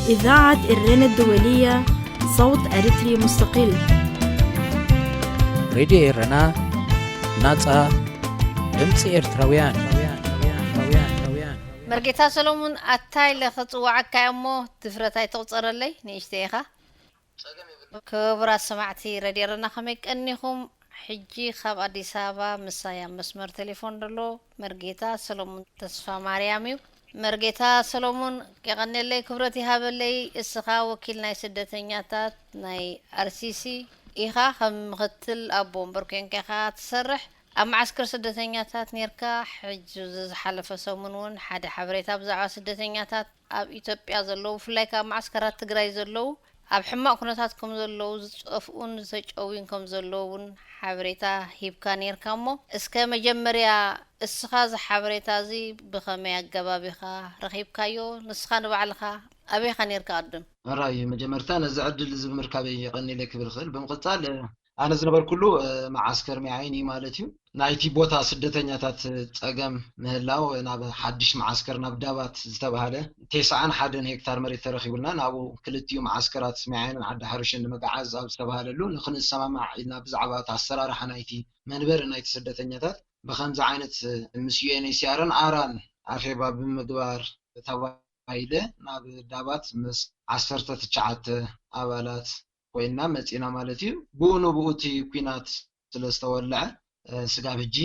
إذاعة إرنا الدولية، صوت أريتري مستقل. ሬድዮ ኤረና፣ ናጻ ድምጺ ኤርትራውያን። መርጌታ ሰሎሙን፣ ኣታ ኢለ ክጽውዓካ እየ እሞ ድፍረት ኣይትቑጸረለይ፣ ንእሽተይ ኢኻ። ክቡራት ሰማዕቲ ሬድዮ ኤረና፣ ከመይ ቀኒኹም? ሕጂ ካብ ኣዲስ ኣበባ ምሳይ ኣብ መስመር ቴሌፎን ዘሎ መርጌታ ሰሎሙን ተስፋ ማርያም እዩ። መርጌታ ሰሎሙን፣ የቐንየለይ፣ ክብረት ይሃበለይ። እስኻ ወኪል ናይ ስደተኛታት ናይ ኣርሲሲ ኢኻ፣ ከም ምኽትል ኣቦ ወንበር ኮንካ ኢኻ ትሰርሕ። ኣብ መዓስከር ስደተኛታት ኔርካ፣ ሕጂ እዚ ዝሓለፈ ሰሙን እውን ሓደ ሓበሬታ ብዛዕባ ስደተኛታት ኣብ ኢትዮጵያ ዘለዉ፣ ብፍላይ ካብ መዓስከራት ትግራይ ዘለዉ ኣብ ሕማቕ ኩነታት ከም ዘለዉ፣ ዝጠፍኡን ዝተጨውዩን ከም ዘለዉ እውን ሓበሬታ ሂብካ ኔርካ። እሞ እስከ መጀመርያ እስኻ እዚ ሓበሬታ እዚ ብኸመይ ኣገባብ ኢኻ ረኺብካዮ? ንስኻ ንባዕልኻ ኣበይ ኢኻ ኔርካ ቅድም? ሕራይ፣ መጀመርታ ነዚ ዕድል እዚ ብምርካበይ የቐንየለይ ክብል እኽእል። ብምቕጻል፣ ኣነ ዝነበርኩሉ፣ እ፣ መዓስከር ሚዓይኒ ማለት እዩ። ናይቲ ቦታ ስደተኛታት ጸገም ምህላው ናብ ሓድሽ መዓስከር ናብ ዳባት ዝተባህለ ተስዓን ሓደን ሄክታር መሬት ተረኺቡልና ናብኡ ክልቲኡ መዓስከራት ሚዓይንን ዓዲ ሓሩሽን ንምግዓዝ ኣብ ዝተባህለሉ ንክንሰማማዕ ኢልና ብዛዕባ እቲ ኣሰራርሓ ናይቲ መንበሪ ናይቲ ስደተኛታት ብኸምዚ ዓይነት ምስ ዩ ኤን ኤች ሲ ኣርን ኣራን ኣኼባ ብምግባር ተባሂለ ናብ ዳባት ምስ ዓሰርተ ትሽዓተ ኣባላት ኮይንና መጺና ማለት እዩ። ብኡ ንብኡ እቲ ኲናት ስለ ዝተወልዐ፣ እ፣ ስጋብ ሕጂ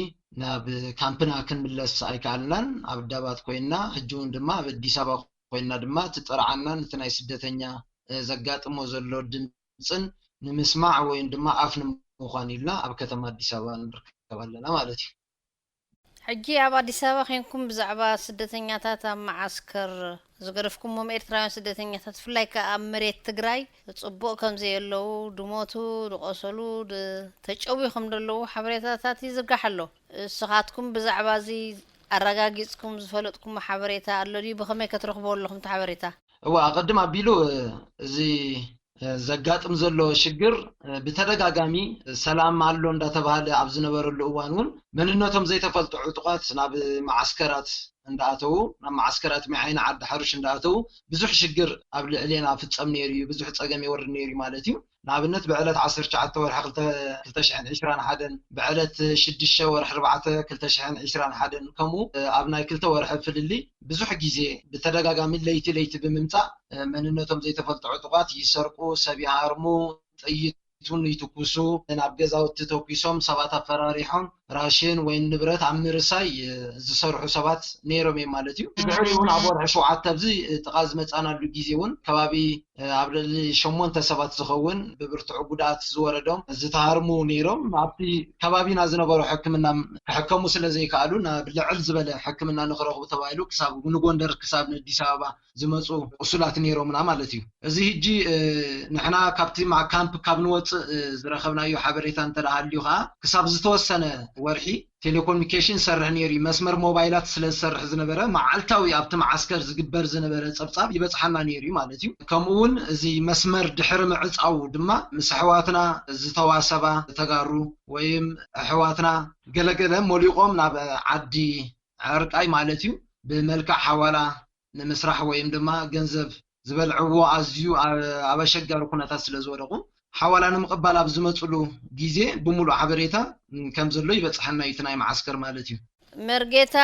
ናብ ካምፕና ክንምለስ ኣይከኣልናን። ኣብ ዳባት ኮይንና፣ ሕጂ እውን ድማ ኣብ ኣዲስ ኣበባ ኮይንና ድማ እቲ ጥርዓናን እቲ ናይ ስደተኛ፣ እ፣ ዘጋጥሞ ዘሎ ድምፅን ንምስማዕ ወይም ድማ ኣፍ ንምዃን ኢልና ኣብ ከተማ ኣዲስ ኣበባ ንርከብ ኣለና ማለት እዩ። ሕጂ ኣብ ኣዲስ ኣበባ ኬንኩም ብዛዕባ ስደተኛታት ኣብ መዓስከር ዝገደፍኩሞም ኤርትራውያን ስደተኛታት፣ ብፍላይ ከኣ ኣብ መሬት ትግራይ ጽቡቕ ከም ዘየለዉ፣ ድሞቱ፣ ድቆሰሉ፣ ድ-፣ ተጨውዩ ከም ዘለዉ ሓበሬታታት ይዝርጋሕ ኣሎ። እስኻትኩም ብዛዕባ እዚ ኣረጋጊጽኩም ዝፈለጥኩሞ ሓበሬታ ኣሎ ድዩ? ብኸመይ ከትረኽብዎ ኣለኹም እቲ ሓበሬታ? እዋ፣ ኣቐድም ኣቢሉ፣ እ፣ እዚ እ፣ ዘጋጥም ዘሎ ሽግር፣ እ፣ ብተደጋጋሚ ሰላም ኣሎ እንዳተባሃለ ኣብ ዝነበረሉ እዋን እውን መንነቶም ዘይተፈልጡ ዕጡቓት ናብ መዓስከራት እንዳኣተዉ፣ ናብ መዓስከራት ሚዓይኒ ዓዲ ሓሩሽ እንዳኣተዉ ብዙሕ ሽግር ኣብ ልዕሌና ፍጸም ነይሩ እዩ፣ ብዙሕ ጸገም የወርድ ነይሩ እዩ ማለት እዩ። ንኣብነት ብዕለት ዓሰርተ ትሽዓተ ወርሒ ክልተ፣ ክልተ ሽሕን ዕስራን ሓደን፣ ብዕለት ሽዱሽተ ወርሒ ኣርባዕተ ክልተ ሽሕን ዕስራን ሓደን ከምኡ፣ እ፣ ኣብ ናይ ክልተ ወርሒ ፍልልይ ብዙሕ ግዜ ብተደጋጋሚ ለይቲ ለይቲ ብምምጻእ፣ እ፣ መንነቶም ዘይተፈልጡ ዕጡቓት ይሰርቁ፣ ሰብ ይሃርሙ፣ ጥይት እውን ይትኩሱ፣ ናብ ገዛውቲ ተኩሶም ሰባት ኣፈራሪሖም ራሽን ወይ ንብረት ኣብ ምርሳይ፣ እ፣ ዝሰርሑ ሰባት ነይሮም እዮም ማለት እዩ። ድሕሪ እውን ኣብ ወርሒ ሸውዓተ ኣብዚ፣ እ፣ ጥቓ ዝመጻናሉ ግዜ እውን ከባቢ፣ እ፣ ኣብ ልዕሊ ሸሞንተ ሰባት ዝኸውን ብብርቱዕ ጉድኣት ዝወረዶም ዝተሃርሙ ነይሮም። ኣብቲ ከባቢና ዝነበሩ ሕክምና ክሕከሙ ስለ ዘይከኣሉ ናብ ልዕል ዝበለ ሕክምና ንኽረኽቡ ተባሂሉ ክሳብ ንጎንደር ክሳብ ንኣዲስ ኣበባ ዝመፁ ቁሱላት ነይሮምና ማለት እዩ። እዚ ሕጂ፣ እ፣ ንሕና ካብቲ ማ-፣ ካምፕ ካብ ንወፅእ፣ እ፣ ዝረኸብናዮ ሓበሬታ እንተ ደኣ ሃልዩ ከዓ ክሳብ ዝተወሰነ ወርሒ ቴሌኮሙኒኬሽን ይሰርሕ ነይሩ እዩ። መስመር ሞባይላት ስለ ዝሰርሕ ዝነበረ መዓልታዊ ኣብቲ መዓስከር ዝግበር ዝነበረ ፀብፃብ ይበፅሓና ነይሩ እዩ ማለት እዩ። ከምኡ እውን እዚ መስመር ድሕሪ ምዕፃው ድማ ምስ ኣሕዋትና ዝተዋሰባ ተጋሩ ወይም ኣሕዋትና ገለገለ ሞሊቖም ናብ ዓዲ ዕርቃይ ማለት እዩ ብመልክዕ ሓዋላ ንምስራሕ ወይም ድማ ገንዘብ ዝበልዕዎ ኣዝዩ ኣ-፣ ኣብ ኣሸጋሪ ኩነታት ስለ ዝወደቑ ሓዋላ ንምቕባል ኣብ ዝመፅሉ ግዜ ብምሉእ ሓበሬታ፣ ም፣ ከም ዘሎ ይበፅሓና እዩ እቲ ናይ መዓስከር ማለት እዩ። መርጌታ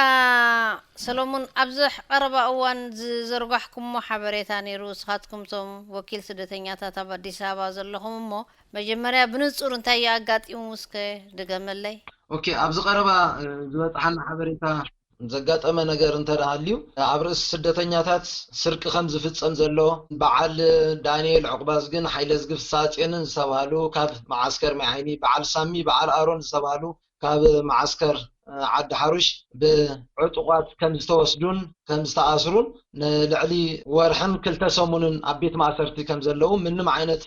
ሰሎሙን፣ ኣብዚ ቀረባ እዋን ዝዘርጋሕኩሞ ሓበሬታ ነይሩ። ንስኻትኩም እቶም ወኪል ስደተኛታት ኣብ ኣዲስ ኣበባ ዘለኹም እሞ፣ መጀመርያ ብንጹር እንታይ እዩ ኣጋጢሙ እስከ ድገመለይ? ኦኬ፣ ኣብዚ ቀረባ፣ እ፣ ዝበፅሓና ሓበሬታ ዘጋጠመ ነገር እንተ ደኣ ሃልዩ፣ ኣብ ርእሲ ስደተኛታት ስርቂ ከም ዝፍጸም ዘሎ፣ በዓል ዳንኤል ዑቕባዝግን ሓይለዝጊ ፍስሃጽዮንን ዝተባህሉ ካብ መዓስከር ማይዓይኒ፣ በዓል ሳሚ፣ በዓል ኣሮን ዝተባህሉ ካብ መዓስከር ዓዲ ሓሩሽ ብዕጡቓት ከም ዝተወስዱን ከም ዝተኣስሩን፣ ንልዕሊ ወርሕን ክልተ ሰሙንን ኣብ ቤት ማእሰርቲ ከም ዘለዉ፣ ምንም ዓይነት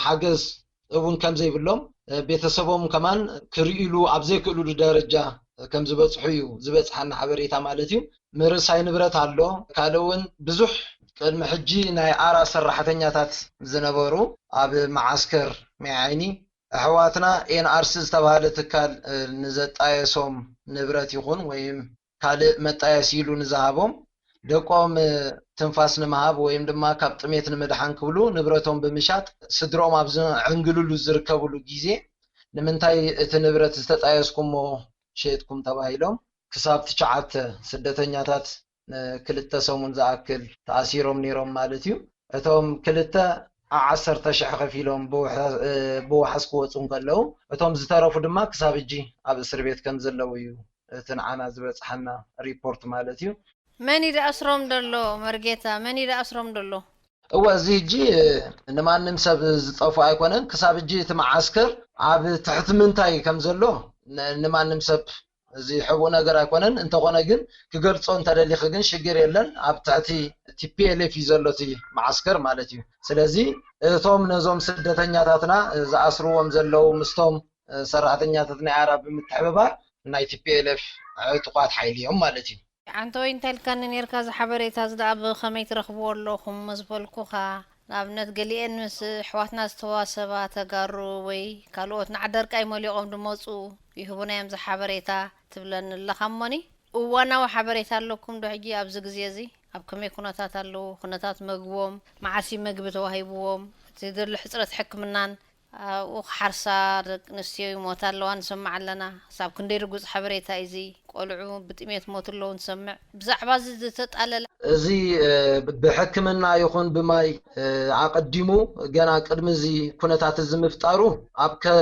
ሓገዝ እውን ከም ዘይብሎም፣ ቤተሰቦም ከማን ክርእይሉ ኣብ ዘይክእልሉ ደረጃ ከም ዝበጽሑ እዩ ዝበጽሓና ሓበሬታ ማለት እዩ። ምርሳይ ንብረት ኣሎ። ካልእ እውን ብዙሕ ቅድሚ ሕጂ ናይ ኣራ ሰራሕተኛታት ዝነበሩ ኣብ መዓስከር ሚዓይኒ ኣሕዋትና ኤን ኣር ሲ ዝተባህለ ትካል ንዘጣየሶም ንብረት ይኹን ወይም ካልእ መጣየሲ ኢሉ ንዝሃቦም ደቆም ትንፋስ ንምሃብ ወይም ድማ ካብ ጥሜት ንምድሓን ክብሉ ንብረቶም ብምሻጥ ስድሮኦም ኣብ ዝዕንግልሉ ዝርከብሉ ግዜ፣ ንምንታይ እቲ ንብረት ዝተጣየስኩሞ ሸይጥኩም ተባሂሎም ክሳብ ትሽዓተ ስደተኛታት ንክልተ ሰሙን ዝኣክል ተኣሲሮም ነይሮም ማለት እዩ። እቶም ክልተ ዓሰርተ ሽሕ ከፊሎም ብውሓ- ብዋሕስ ክወፁ እንከለዉ፣ እቶም ዝተረፉ ድማ ክሳብ እጂ ኣብ እስር ቤት ከም ዘለዉ እዩ እቲ ንዓና ዝበፅሓና ሪፖርት ማለት እዩ። መን እዩ ዝኣስሮም ዘሎ መርጌታ? መን እዩ ዝኣስሮም ዘሎ? እወ፣ እዚ ሕጂ ንማንም ሰብ ዝጠፉ ኣይኮነን። ክሳብ ሕጂ እቲ መዓስከር ኣብ ትሕቲ ምንታይ ከም ዘሎ ን- ንማንም ሰብ እዚ ሕቡእ ነገር ኣይኮነን። እንተኾነ ግን ክገልጾ እንተደሊኺ ግን ሽግር የለን። ኣብ ትሕቲ ቲ ፒ ኤል ኤፍ እዩ ዘሎ እቲ መዓስከር ማለት እዩ። ስለዚ እቶም ነዞም ስደተኛታትና ዝኣስርዎም ዘለዉ ምስቶም ሰራሕተኛታት ናይ ኣራ ብምትሕብባር ናይ ቲ ፒ ኤል ኤፍ ዕጡቓት ሓይሊ እዮም ማለት እዩ። ኣንተ ወይ እንታይ ኢልካኒ ነርካ? እዚ ሓበሬታ እዚ ደኣ ብኸመይ ትረኽብዎ ኣለኹም ዝበልኩኻ? ንኣብነት ገሊኤን ምስ ኣሕዋትና ዝተዋሰባ ተጋሩ ወይ ካልኦት ንዓዲ ኣርቃይ መሊቖም ዝመፁ ይህቡና እዮም እዚ ሓበሬታ ትብለኒ ኣለኻ። እሞኒ እዋናዊ ሓበሬታ ኣለኩም ዶ ሕጂ ኣብዚ ግዜ እዚ? ኣብ ከመይ ኩነታት ኣለዉ? ኩነታት መግቦም መዓስ እዩ መግቢ ተዋሂብዎም? እቲ ዘሎ ሕፅረት ሕክምናን ኣብኡ ክሓርሳ ደቂ ኣንስትዮ ይሞታ ኣለዋ ንሰምዕ ኣለና። ክሳብ ክንደይ ርጉፅ ሓበሬታ እዩ እዚ? ቆልዑ ብጥሜት ሞቱ ኣለዉ ንሰምዕ። ብዛዕባ እዚ ዝተጣለለ እዚ ብሕክምና ይኹን ብማይ ኣቐዲሙ ገና ቅድሚ እዚ ኩነታት እዚ ምፍጣሩ ኣብ ከ-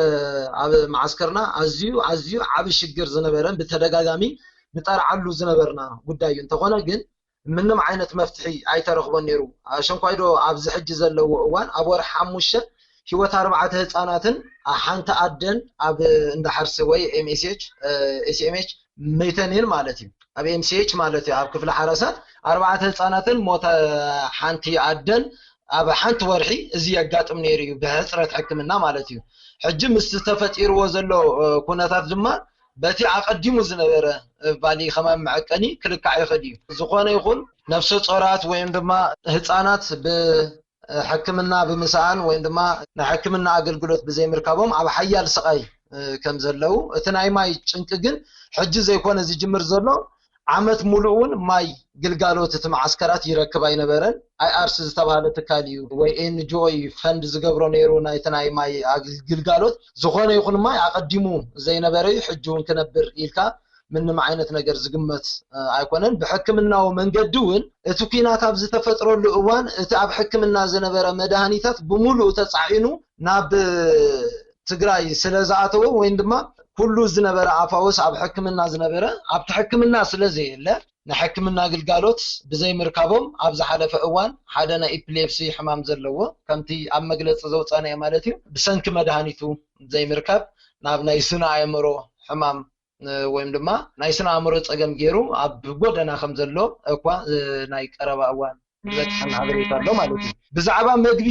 ኣብ መዓስከርና ኣዝዩ ኣዝዩ ዓቢ ሽግር ዝነበረን ብተደጋጋሚ ንጠርዓሉ ዝነበርና ጉዳይ እዩ። እንተኾነ ግን ምንም ዓይነት መፍትሒ ኣይተረኽቦን ነይሩ። ኣሸንኳይዶ ኣብዚ ሕጂ ዘለዎ እዋን ኣብ ወርሒ ሓሙሽተ ህይወት ኣርባዕተ ህፃናትን ሓንቲ ኣደን ኣብ እንዳሓርሲ ወይ ኤም ኤስ ኤች ኤስ ኤም ኤች መይተን እየን ማለት እዩ። ኣብ ኤም ሲ ኤች ማለት እዩ ኣብ ክፍሊ ሓረሰ ኣርባዕተ ህፃናትን ሞተ ሓንቲ ኣደን ኣብ ሓንቲ ወርሒ እዚ የጋጥም ነይሩ እዩ ብሕፅረት ሕክምና ማለት እዩ። ሕጂ ምስ ተፈጢርዎ ዘሎ ኩነታት ድማ በቲ ኣቐዲሙ ዝነበረ ባሊ ከማን መዐቀኒ ክልካዕ ይኽእል እዩ። ዝኾነ ይኹን ነፍሰ ጾራት ወይም ድማ ህፃናት ብሕክምና ብምስኣን ወይም ድማ ናይ ሕክምና ኣገልግሎት ብዘይምርካቦም ኣብ ሓያል ስቓይ ከም ዘለዉ እቲ ናይ ማይ ጭንቂ ግን ሕጂ ዘይኮነ ዝጅምር ዘሎ ዓመት ሙሉእ እውን ማይ ግልጋሎት እቲ መዓስከራት ይረክብ ኣይነበረን። ኣይ ኣርሲ ዝተባሃለ ትካል እዩ ወይ ኤን ጂ ኦ እዩ ፈንድ ዝገብሮ ነይሩ ናይቲ ናይ ማይ ኣግ- ግልጋሎት። ዝኾነ ይኹን ማይ ኣቐዲሙ ዘይነበረ እዩ፣ ሕጂ እውን ክነብር ኢልካ ምንም ዓይነት ነገር ዝግመት ኣይኮነን። ብሕክምናዊ መንገዲ እውን እቲ ኲናት ኣብ ዝተፈጥረሉ እዋን እቲ ኣብ ሕክምና ዝነበረ መድሃኒታት ብምሉኡ ተፃዒኑ ናብ ትግራይ ስለ ዝኣተወ ወይም ድማ ኩሉ ዝነበረ ኣፋውስ ኣብ ሕክምና ዝነበረ ኣብቲ ሕክምና ስለ ዘየለ ንሕክምና ግልጋሎት ብዘይምርካቦም ኣብ ዝሓለፈ እዋን ሓደ ናይ ኢፕሌፕሲ ሕማም ዘለዎ ከምቲ ኣብ መግለፂ ዘውፃናዮ ማለት እዩ ብሰንኪ መድሃኒቱ ዘይምርካብ ናብ ናይ ስነ ኣእምሮ ሕማም ወይም ድማ ናይ ስነ ኣእምሮ ፀገም ገይሩ ኣብ ጎደና ከም ዘሎ እኳ ናይ ቀረባ እዋን ዝበፅሐና ሓበሬታ ኣሎ ማለት እዩ። ብዛዕባ መግቢ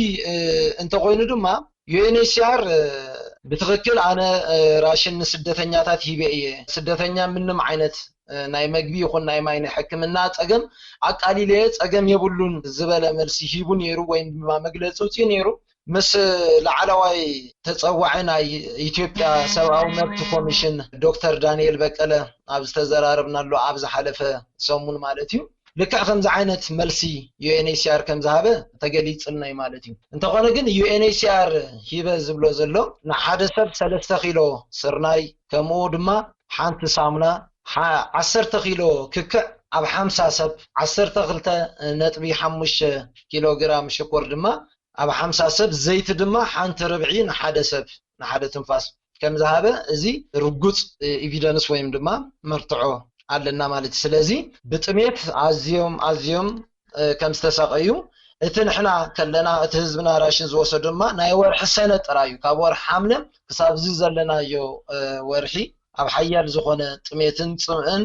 እንተኮይኑ ድማ ዩ ኤን ኤች ሲ ኣር ብትኽክል ኣነ ራሽን ንስደተኛታት ሂበ እየ። ስደተኛ ምንም ዓይነት ናይ መግቢ ይኹን ናይ ማይ ናይ ሕክምና ፀገም ኣቃሊለየ ፀገም የብሉን ዝበለ መልሲ ሂቡ ነይሩ ወይም ድማ መግለፂ ውፅኡ ነይሩ። ምስ ላዕለዋይ ተፀዋዒ ናይ ኢትዮጵያ ሰብኣዊ መብት ኮሚሽን ዶክተር ዳንኤል በቀለ ኣብ ዝተዘራረብናሉ ኣብ ዝሓለፈ ሰሙን ማለት እዩ ልክዕ ከምዚ ዓይነት መልሲ ዩ ኤን ኤች ሲ ኣር ከም ዝሃበ ተገሊፅልና እዩ ማለት እዩ። እንተኾነ ግን ዩ ኤን ኤች ሲ ኣር ሂበ ዝብሎ ዘሎ ንሓደ ሰብ ሰለስተ ኪሎ ስርናይ ከምኡ ድማ ሓንቲ ሳሙና ዓሰርተ ኪሎ ክክዕ ኣብ ሓምሳ ሰብ ዓሰርተ ክልተ ነጥቢ ሓሙሽተ ኪሎ ግራም ሽኮር ድማ ኣብ ሓምሳ ሰብ ዘይቲ ድማ ሓንቲ ርብዒ ንሓደ ሰብ ንሓደ ትንፋስ ከም ዝሃበ እዚ ርጉፅ ኢቪደንስ ወይም ድማ መርትዖ ኣለና ማለት እዩ። ስለዚ ብጥሜት ኣዝዮም ኣዝዮም ከም ዝተሳቀዩ እቲ ንሕና ከለና እቲ ህዝብና ራሽን ዝወሰዶ ድማ ናይ ወርሒ ሰነ ጥራይ እዩ። ካብ ወርሒ ሓምለ ክሳብ እዚ ዘለናዮ ወርሒ ኣብ ሓያል ዝኾነ ጥሜትን ፅምእን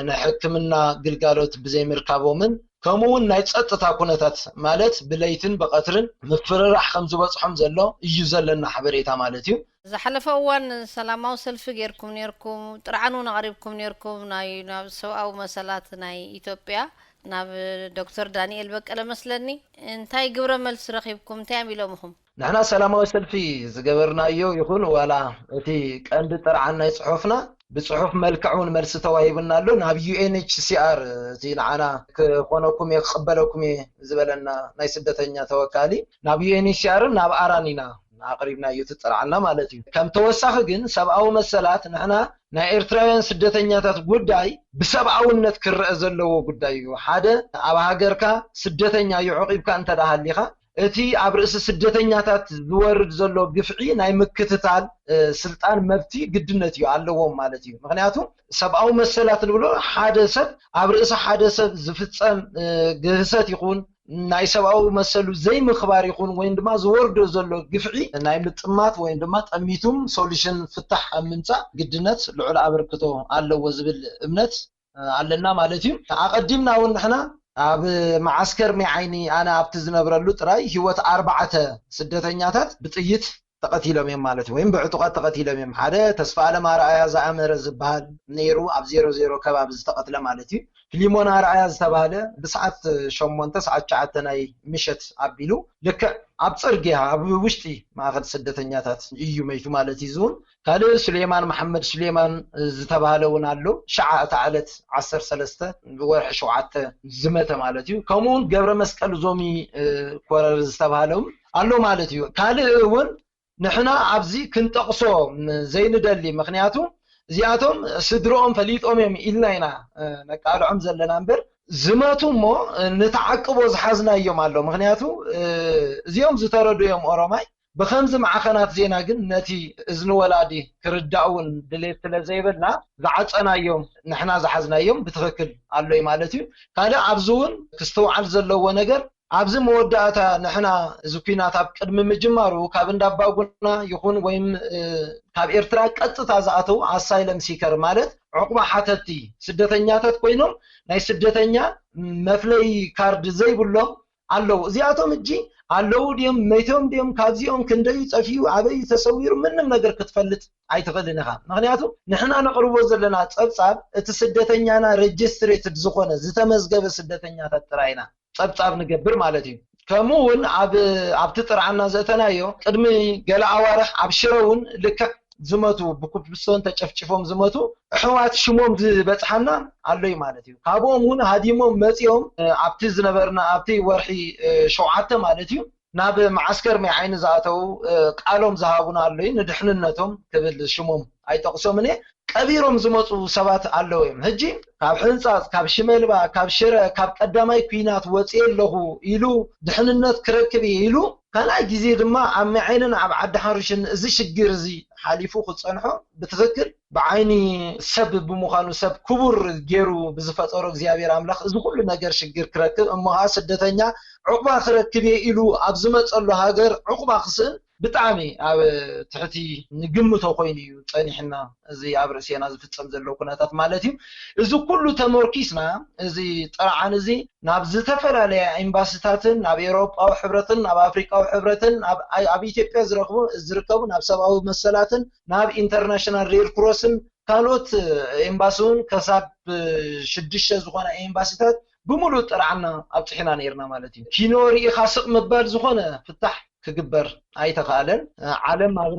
ንሕክምና ግልጋሎት ብዘይምርካቦምን ከምኡ እውን ናይ ፀጥታ ኩነታት ማለት ብለይትን ብቐትርን ምፍርራሕ ከም ዝበፅሖም ዘሎ እዩ ዘለና ሓበሬታ ማለት እዩ። ዝሓለፈ እዋን ሰላማዊ ሰልፊ ጌርኩም ኔርኩም፣ ጥርዓን እውን ኣቕሪብኩም ኔርኩም ናይ ናብ ሰብኣዊ መሰላት ናይ ኢትዮጵያ ናብ ዶክተር ዳንኤል በቀለ መስለኒ። እንታይ ግብረ መልሲ ረኺብኩም? እንታይ እዮም ኢሎምኹም? ንሕና ሰላማዊ ሰልፊ ዝገበርናዮ ይኹን ዋላ እቲ ቀንዲ ጥርዓን ናይ ፅሑፍና ብፅሑፍ መልክዕ እውን መልሲ ተዋሂቡና ኣሎ። ናብ ዩ ኤን ኤች ሲ ኣር፣ እቲ ንዓና ክኾነኩም እየ ክቕበለኩም እየ ዝበለና ናይ ስደተኛ ተወካሊ፣ ናብ ዩ ኤን ኤች ሲ ኣርን ናብ ኣራን ኢና ኣቕሪብናዮ፣ ትጥርዓና ማለት እዩ። ከም ተወሳኺ ግን ሰብኣዊ መሰላት ንሕና ናይ ኤርትራውያን ስደተኛታት ጉዳይ ብሰብኣውነት ክረአ ዘለዎ ጉዳይ እዩ። ሓደ ኣብ ሃገርካ ስደተኛ እዩ፣ ዕቂብካ እንተ ደኣ ሃሊኻ፣ እቲ ኣብ ርእሲ ስደተኛታት ዝወርድ ዘሎ ግፍዒ ናይ ምክትታል ስልጣን፣ መብቲ፣ ግድነት እዩ ኣለዎም ማለት እዩ። ምክንያቱ ሰብኣዊ መሰላት ንብሎ ሓደ ሰብ፣ ኣብ ርእሲ ሓደ ሰብ ዝፍጸም ግህሰት ይኹን ናይ ሰብኣዊ መሰሉ ዘይምኽባር ይኹን ወይም ድማ ዝወርዶ ዘሎ ግፍዒ ናይ ምጥማት ወይም ድማ ጠሚቱም ሶሉሽን፣ ፍታሕ ኣብ ምምጻእ ግድነት ልዑል ኣበርክቶ ኣለዎ ዝብል እምነት ኣለና ማለት እዩ። ኣቐዲምና እውን ንሕና ኣብ መዓስከር ሜዓይኒ ኣነ ኣብቲ ዝነብረሉ ጥራይ ህይወት ኣርባዕተ ስደተኛታት ብጥይት ተቐቲሎም እዮም ማለት እዩ፣ ወይም ብዕጡቓት ተቐቲሎም እዮም። ሓደ ተስፋ ኣለም ኣርኣያ ዝኣመረ ዝበሃል ነይሩ፣ ኣብ ዜሮ ዜሮ ከባቢ ዝተቐትለ ማለት እዩ። ፊሊሞን ኣርኣያ ዝተባህለ ብሰዓት ሸሞንተ፣ ሰዓት ትሽዓተ ናይ ምሸት ኣቢሉ ልክዕ ኣብ ጽርግያ፣ ኣብ ውሽጢ ማእኸል ስደተኛታት እዩ መይቱ ማለት እዩ። እዚ እውን ካልእ ሱሌማን መሓመድ ሱሌማን ዝተባህለ እውን ኣሎ። ሸዓ እታ ዕለት ዓሰርተ ሰለስተ ወርሒ ሸውዓተ ዝመተ ማለት እዩ። ከምኡ እውን ገብረ መስቀል ዞሚ ኮረር ዝተባህለ እውን ኣሎ ማለት እዩ። ካልእ እውን ንሕና ኣብዚ ክንጠቕሶ ዘይንደሊ፣ ምክንያቱ እዚኣቶም ስድርኦም ፈሊጦም እዮም ኢልና ኢና ነቃልዖም ዘለና እምበር፣ ዝመቱ እሞ ንተዓቅቦ ዝሓዝናዮም ኣሎ። ምክንያቱ እዚኦም ዝተረዱ እዮም ኦሮማይ። ብከምዚ ማዕኸናት ዜና ግን ነቲ እዝኒ ወላዲ ክርዳእ እውን ድሌት ስለ ዘይብልና ዝዓፀናዮም፣ ንሕና ዝሓዝናዮም ብትኽክል ኣሎ እዩ ማለት እዩ። ካልእ ኣብዚ እውን ክስተውዓል ዘለዎ ነገር፣ ኣብዚ መወዳእታ ንሕና እዚ ኲናት ኣብ ቅድሚ ምጅማሩ ካብ እንዳባጉና ይኹን ወይም ካብ ኤርትራ ቀጥታ ዝኣተው ኣሳይለም ሲከር ማለት ዕቑባ ሓተቲ ስደተኛታት ኮይኖም ናይ ስደተኛ መፍለይ ካርድ ዘይብሎም ኣለዉ። እዚኣቶም እጂ ኣለዉ ድዮም መይቶም ድዮም ካብዚኦም ክንደዩ ጠፊኡ ኣበዩ ተሰዊሩ ምንም ነገር ክትፈልጥ ኣይትኽእልን ኢኻ። ምክንያቱ ንሕና ነቕርቦ ዘለና ጸብጻብ እቲ ስደተኛና ሬጅስትሬትድ ዝኾነ ዝተመዝገበ ስደተኛታት ጥራይ ኢና ጸብጻብ ንገብር ማለት እዩ። ከምኡ እውን ኣብ ኣብቲ ጥርዓና ዘእተናዮ ቅድሚ ገለ ኣዋርሕ ኣብ ሽረ እውን ልክዕ ዝመቱ ብኩፕልስቶን ተጨፍጭፎም ዝመቱ ኣሕዋት ሽሞም ዝበፅሓና ኣሎ እዩ ማለት እዩ። ካብኦም እውን ሃዲሞም መፂኦም ኣብቲ ዝነበርና ኣብቲ ወርሒ ሸውዓተ ማለት እዩ ናብ መዓስከር ሜዓይኒ ዝኣተው ቃሎም ዝሃቡና ኣሎ እዩ። ንድሕንነቶም ክብል ሽሞም ኣይጠቕሶምን እየ። ቀቢሮም ዝመፁ ሰባት ኣለዉ እዮም። ሕጂ ካብ ሕንፃፅ፣ ካብ ሽመልባ፣ ካብ ሽረ፣ ካብ ቀዳማይ ኲናት ወፅየ ኣለኹ ኢሉ ድሕንነት ክረክብ እየ ኢሉ ካልኣይ ግዜ ድማ ኣብ መዐንን ኣብ ዓዲ ሓሩሽን እዚ ሽግር እዚ ሓሊፉ ክፀንሖ ብትኽክል ብዓይኒ ሰብ ብምዃኑ ሰብ ክቡር ገይሩ ብዝፈጠሮ እግዚኣብሔር ኣምላኽ እዚ ኩሉ ነገር ሽግር ክረክብ እሞ ከዓ ስደተኛ ዕቑባ ክረክብ እየ ኢሉ ኣብ ዝመፀሉ ሃገር ዕቑባ ክስእን ብጣዕሚ ኣብ ትሕቲ ንግምቶ ኮይኑ እዩ ፀኒሕና እዚ ኣብ ርእሴና ዝፍፀም ዘሎ ኩነታት ማለት እዩ። እዚ ኩሉ ተመርኪስና እዚ ጥርዓን እዚ ናብ ዝተፈላለያ ኤምባሲታትን ናብ ኤውሮጳዊ ሕብረትን ናብ ኣፍሪቃዊ ሕብረትን ኣብ ኢትዮጵያ ዝረኽቡ ዝርከቡ ናብ ሰብኣዊ መሰላትን ናብ ኢንተርናሽናል ሬድ ክሮስን ካልኦት ኤምባሲ እውን ከሳብ ሽዱሽተ ዝኾና ኤምባሲታት ብምሉእ ጥርዓና ኣብፅሒና ነይርና ማለት እዩ። ኪኖ ርኢኻ ስቕ ምባል ዝኾነ ፍታሕ ክግበር ኣይተኻእለን። ዓለም ኣብ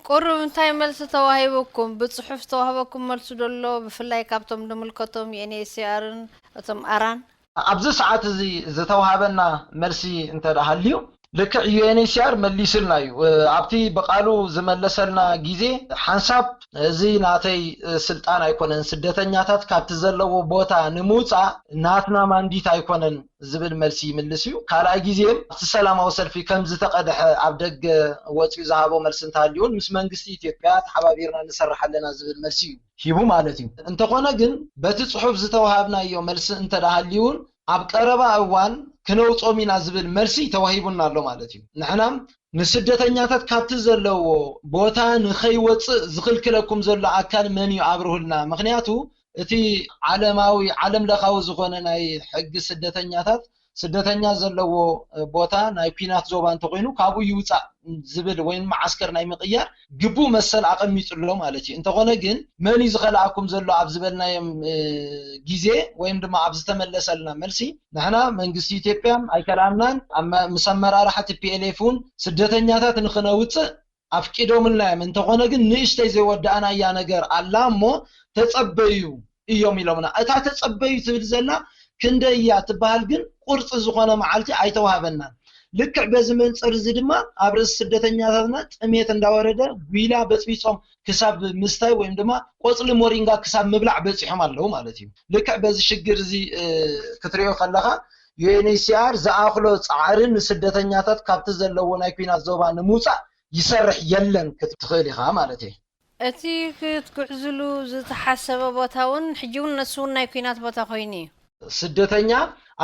ቁሩብ እንታይ መልሲ ተዋሂበኩም? ብጽሑፍ ዝተዋህበኩም መልሲ ዶ ኣሎ? ብፍላይ ካብቶም ንምልከቶም ዩ ኤን ኤች ሲ ኣርን እቶም ኣራን? ኣብዚ ሰዓት እዚ ዝተዋሃበና መልሲ እንተ ደኣ ሃልዩ ልክዕ ዩ ኤን ኤች ሲ ኣር መሊሱልና እዩ። ኣብቲ ብቃሉ ዝመለሰልና ግዜ ሓንሳብ እዚ ናተይ ስልጣን ኣይኮነን፣ ስደተኛታት ካብቲ ዘለዎ ቦታ ንምውፃእ ናትና ማንዲት ኣይኮነን ዝብል መልሲ ይምልስ እዩ። ካልኣይ ግዜ ኣብቲ ሰላማዊ ሰልፊ ከም ዝተቐድሐ ኣብ ደገ ወፂኡ ዝሃቦ መልሲ እንተሃልዩን ምስ መንግስቲ ኢትዮጵያ ተሓባቢርና ንሰርሕ ኣለና ዝብል መልሲ እዩ ሂቡ ማለት እዩ። እንተኾነ ግን በቲ ፅሑፍ ዝተዋሃብናዮ መልሲ እንተደሃልዩን ኣብ ቀረባ እዋን ክነውፆም ኢና ዝብል መልሲ ተዋሂቡና ኣሎ ማለት እዩ። ንሕና ንስደተኛታት ካብቲ ዘለዎ ቦታ ንኸይወፅእ ዝኽልክለኩም ዘሎ ኣካል መን እዩ ኣብርሁልና? ምክንያቱ እቲ ዓለማዊ ዓለም ለኻዊ ዝኾነ ናይ ሕጊ ስደተኛታት ስደተኛ ዘለዎ ቦታ ናይ ኲናት ዞባ እንተኾይኑ ካብኡ ይውፃእ ዝብል ወይም መዓስከር ናይ ምቕያር ግቡእ መሰል ኣቐሚጡ ኣሎ ማለት እዩ። እንተኾነ ግን መን እዩ ዝኸልኣኩም ዘሎ ኣብ ዝበልናዮም ግዜ ወይም ድማ ኣብ ዝተመለሰልና መልሲ ንሕና መንግስቲ ኢትዮጵያ ኣይከልኣናን፣ ምስ ኣመራርሓ ቲ ፒ ኤል ኤፍ እውን ስደተኛታት ንኽነውፅእ ኣፍቂዶምልና እዮም። እንተኾነ ግን ንእሽተይ ዘይወዳእናያ ነገር ኣላ እሞ ተጸበዩ እዮም ኢሎምና። እታ ተጸበዩ ትብል ዘላ ክንደይ እያ ትበሃል ግን ቁርፂ ዝኾነ መዓልቲ ኣይተዋህበናን። ልክዕ በዚ መንፅር እዚ ድማ ኣብ ርእሲ ስደተኛታትና ጥሜት እንዳወረደ ጒላ በፅቢፆም ክሳብ ምስታይ ወይም ድማ ቆፅሊ ሞሪንጋ ክሳብ ምብላዕ በፂሖም ኣለዉ ማለት እዩ። ልክዕ በዚ ሽግር እዚ ክትሪኦ ከለኻ ዩ ኤን ኤች ሲ ኣር ዝኣኽሎ ፃዕሪ ንስደተኛታት ካብቲ ዘለዎ ናይ ኲናት ዞባ ንምውፃእ ይሰርሕ የለን ክትብል ትኽእል ኢኻ ማለት እዩ። እቲ ክትጉዕዝሉ ዝተሓሰበ ቦታ እውን ሕጂ እውን ነሱ እውን ናይ ኲናት ቦታ ኮይኑ እዩ። ስደተኛ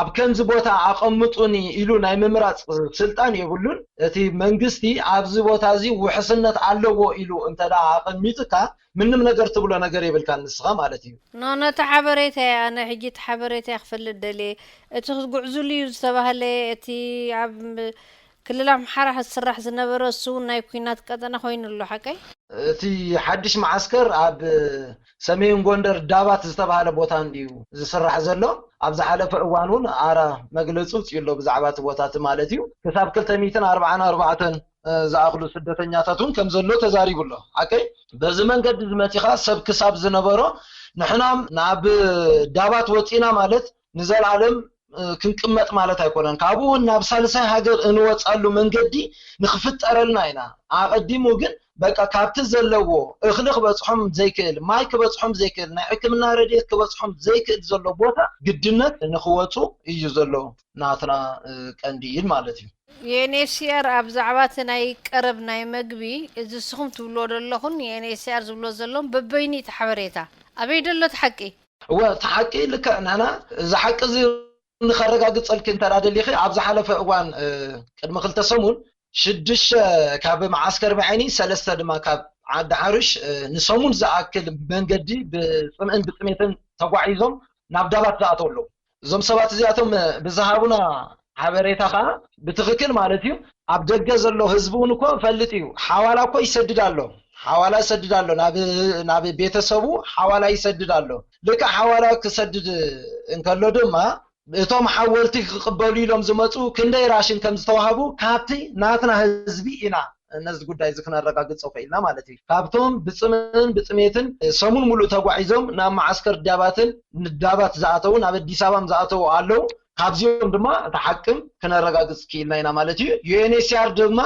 ኣብ ከምዚ ቦታ ኣቐምጡኒ ኢሉ ናይ ምምራፅ ስልጣን የብሉን። እቲ መንግስቲ ኣብዚ ቦታ እዚ ውሕስነት ኣለዎ ኢሉ እንተ ኣቐሚጥካ ምንም ነገር ትብሎ ነገር የብልካ ንስኻ ማለት እዩ። ኖ ነቲ ሓበሬታ እየ ኣነ ሕጂ እቲ ሓበሬታ እየ ክፈልጥ ደልየ። እቲ ክትጉዕዝሉ እዩ ዝተባህለ እቲ ኣብ ክልል ኣምሓራ ዝስራሕ ዝነበረ እሱ እውን ናይ ኲናት ቀጠና ኮይኑ ኣሎ ሓቀይ? እቲ ሓድሽ መዓስከር ኣብ ሰሜን ጎንደር ዳባት ዝተባሃለ ቦታ እንድዩ ዝስራሕ ዘሎ። ኣብ ዝሓለፈ እዋን እውን ኣራ መግለፂ ውፅኡ ኣሎ ብዛዕባ እቲ ቦታ እቲ ማለት እዩ። ክሳብ ክልተ ሚእትን ኣርባዓን ኣርባዕተን ዝኣኽሉ ስደተኛታት እውን ከም ዘሎ ተዛሪቡ ኣሎ። ሓቀይ በዚ መንገዲ ዝመፂኻ ሰብ ክሳብ ዝነበሮ ንሕና ናብ ዳባት ወፂና ማለት ንዘለኣለም ክንቅመጥ ማለት ኣይኮነን። ካብኡ እውን ናብ ሳልሳይ ሃገር እንወፃሉ መንገዲ ንክፍጠረልና ኢና። ኣቐዲሙ ግን በቃ ካብቲ ዘለዎ እኽሊ ክበፅሖም ዘይክእል፣ ማይ ክበፅሖም ዘይክእል፣ ናይ ሕክምና ረድኤት ክበፅሖም ዘይክእል ዘሎ ቦታ ግድነት ንክወፁ እዩ ዘሎ ናትና ቀንዲ ኢድ ማለት እዩ። ዩ ኤን ኤች ሲ ኣር ኣብ ዛዕባ እቲ ናይ ቀረብ ናይ መግቢ እዚ ንስኹም ትብልዎ ዘለኹን ዩ ኤን ኤች ሲ ኣር ዝብሎ ዘሎን በበይኑ እቲ ሓበሬታ ኣበይ ደሎ እቲ ሓቂ? እወ እቲ ሓቂ ልክዕ ንሕና እዚ ሓቂ እዚ ንኸረጋግፀልኪ እንተ ደሊኺ ኣብ ዝሓለፈ እዋን ቅድሚ ክልተ ሰሙን ሽዱሽተ ካብ መዓስከር ብዐይኒ ሰለስተ ድማ ካብ ዓዲ ሓሩሽ ንሰሙን ዝኣክል መንገዲ ብፅምእን ብጥሜትን ተጓዒዞም ናብ ዳባት ዝኣተው ኣለዉ። እዞም ሰባት እዚኣቶም ብዝሃቡና ሓበሬታ ከዓ ብትኽክል ማለት እዩ ኣብ ደገ ዘሎ ህዝቢ እውን እኮ ፈልጥ እዩ። ሓዋላ እኮ ይሰድድ ኣሎ፣ ሓዋላ ይሰድድ ኣሎ፣ ናብ ቤተሰቡ ሓዋላ ይሰድድ ኣሎ። ልክዕ ሓዋላ ክሰድድ እንከሎ ድማ እቶም ሓወልቲ ክቕበሉ ኢሎም ዝመፁ ክንደይ ራሽን ከም ዝተዋህቡ ካብቲ ናትና ህዝቢ ኢና ነዚ ጉዳይ እዚ ክነረጋግፆ ክኢልና ማለት እዩ። ካብቶም ብፅምእን ብጥሜትን ሰሙን ሙሉእ ተጓዒዞም ናብ መዓስከር ዳባትን ንዳባት ዝኣተዉ ናብ ኣዲስ ኣበባ ዝኣተዉ ኣለዉ። ካብዚኦም ድማ እቲ ሓቅም ክነረጋግፅ ክኢልና ኢና ማለት እዩ። ዩ ኤን ኤች ሲ ኣር ድማ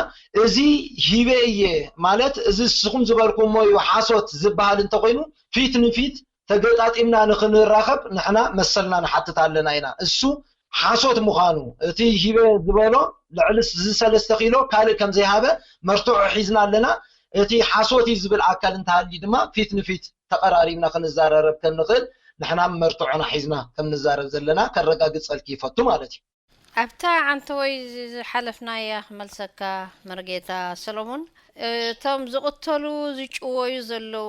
እዚ ሂበ እየ ማለት እዚ ንስኹም ዝበልኩሞ እዩ ሓሶት ዝበሃል እንተኮይኑ ፊት ንፊት ተገጣጢምና ንክንራኸብ ንሕና መሰልና ንሓትት ኣለና ኢና። እሱ ሓሶት ምዃኑ እቲ ሂበ ዝበሎ ልዕሊ እዚ ሰለስተ ኪሎ ካልእ ከም ዘይሃበ መርትዖ ሒዝና ኣለና። እቲ ሓሶት እዩ ዝብል ኣካል እንተሃልዩ ድማ ፊት ንፊት ተቐራሪብና ክንዘራረብ ከም ንኽእል ንሕና መርትዖና ሒዝና ከም ንዛረብ ዘለና ከረጋግፀልኪ ይፈቱ ማለት እዩ። ኣብታ ዓንተወይ ዝሓለፍናያ ክመልሰካ መርጌታ ሰሎሞን፣ እቶም ዝቕተሉ ዝጭወዩ ዘለዉ